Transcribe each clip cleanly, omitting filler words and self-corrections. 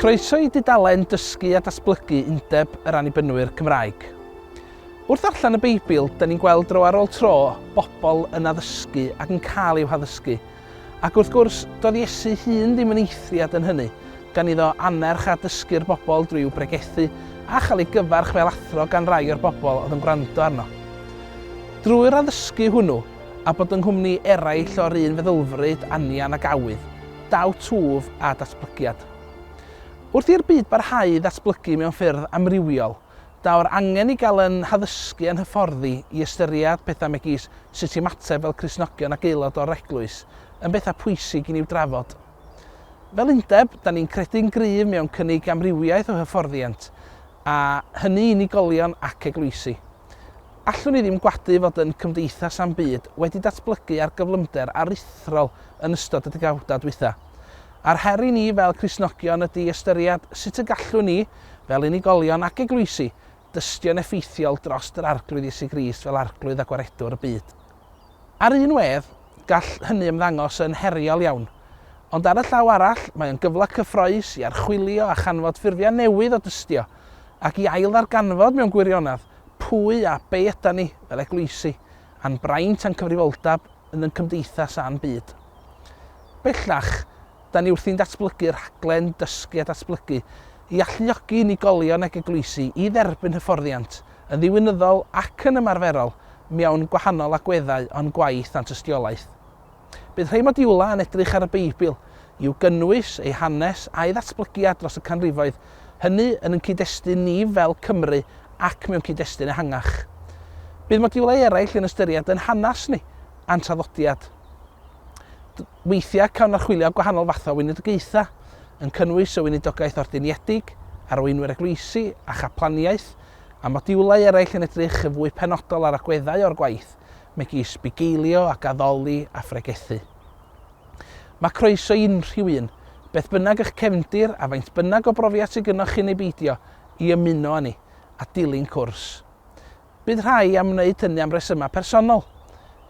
Croeso i dudalen Dysgu a Datblygu Undeb yr Annibynwyr Cymraeg. Wrth ddarllen y Beibl, da ni'n gweld dro ar ôl tro bobl yn addysgu ac yn cael eu haddysgu. Ac wrth gwrs, doedd Iesu hun ddim yn eithriad yn hynny, gan iddo annerch a dysgu'r bobl drwy i'w bregethu a chael ei gyfarch fel athro gan rai o'r bobl oedd yn gwrando arno. Drwy'r addysgu hwnnw, a bod yng nghwmni eraill o'r un feddylfryd, anian ac awydd, daw twf a datblygiad. Wrth i'r byd barhau i ddatblygu mewn ffyrdd amrywiol, daw'r angen i gael yn haddysgu a'n hyfforddi i ystyried pethau megis sut i ymateb fel Cristnogion ac aelod o'r eglwys, yn bethau pwysig i ni'w drafod. Fel undeb, da ni'n credu'n gryf mewn cynnig amrywiaeth o hyfforddiant, a hynny i unigolion ac eglwysi. Allwn ni ddim gwadu fod yn cymdeithas a'n byd wedi datblygu ar gyflymder aruthrol yn ystod y degawdau dwytha. A'r her i ni fel Cristnogion ydy ystyried sut y gallwn ni, fel unigolion ac eglwysi, dystio'n effeithiol drost yr Arglwydd Iesu Grist fel Arglwydd a Gwaredwr y byd. Ar un wedd, gall hynny ymddangos yn heriol iawn. Ond ar y llaw arall, mae o'n gyfle cyffrous i archwilio a chanfod ffurfiau newydd o dystio, ac i ail-ddarganfod mewn gwirionedd pwy a be ydan ni fel eglwysi, a'n braint a'n cyfrifoldeb yn yn cymdeithas a'n byd. Bellach, da ni wrthi'n datblygu rhaglen dysgu a datblygu i alluogi unigolion ac eglwysi i dderbyn hyfforddiant, yn ddiwinyddol ac yn ymarferol, mewn gwahanol agweddau o'n gwaith a'n tystiolaeth. Bydd rhai modiwlau yn edrych ar y Beibl, i'w gynnwys, ei hanes a'i ddatblygiad dros y canrifoedd, hynny yn ein cyd-destun ni fel Cymry ac mewn cyd-destun ehangach. Bydd modiwlau eraill yn ystyried ein hanes ni a'n traddodiad. Weithiau cawn archwilio gwahanol fathau o weinidogaethau, yn cynnwys y weinidogaeth ordeiniedig, arweinwyr eglwysi a chaplaniaeth, a modiwlau eraill yn edrych yn fwy penodol ar agweddau o'r gwaith, megis bugeilio ac addoli a phregethu. Mae croeso i unrhyw un, beth bynnag eich cefndir a faint bynnag o brofiad sydd gynnoch chi neu beidio, i ymuno â ni a dilyn cwrs. Bydd rhai am wneud hynny am resymau personol,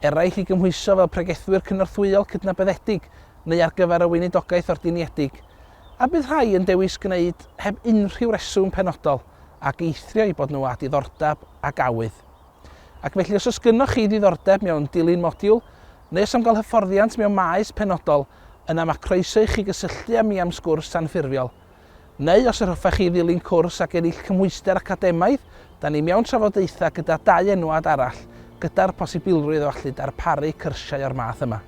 eraill i gymhwyso fel pregethwyr cynorthwyol cydnabyddedig neu ar gyfer y weinidogaeth ordeiniedig, a bydd rhai yn dewis gwneud heb unrhyw reswm penodol ac eithrio eu bod nhw â diddordeb ac awydd. Ac felly os oes gynnoch chi ddiddordeb mewn dilyn modiwl, neu os am gael hyfforddiant mewn maes penodol, yna mae croeso i chi gysylltu â mi am sgwrs anffurfiol. Neu os yr hoffech chi ddilyn cwrs ac ennill cymhwyster academaidd, da ni mewn trafodaethau gyda dau enwad arall, gyda'r posibilrwydd o allu darparu cyrsiau o'r math yma.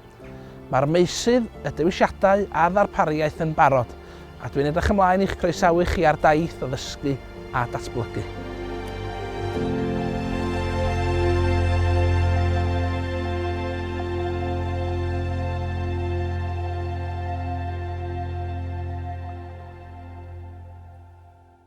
Mae'r meysydd, y dewisiadau a'r ddarpariaeth yn barod, a dwi'n edrych ymlaen i'ch croesawu chi ar daith o ddysgu a datblygu.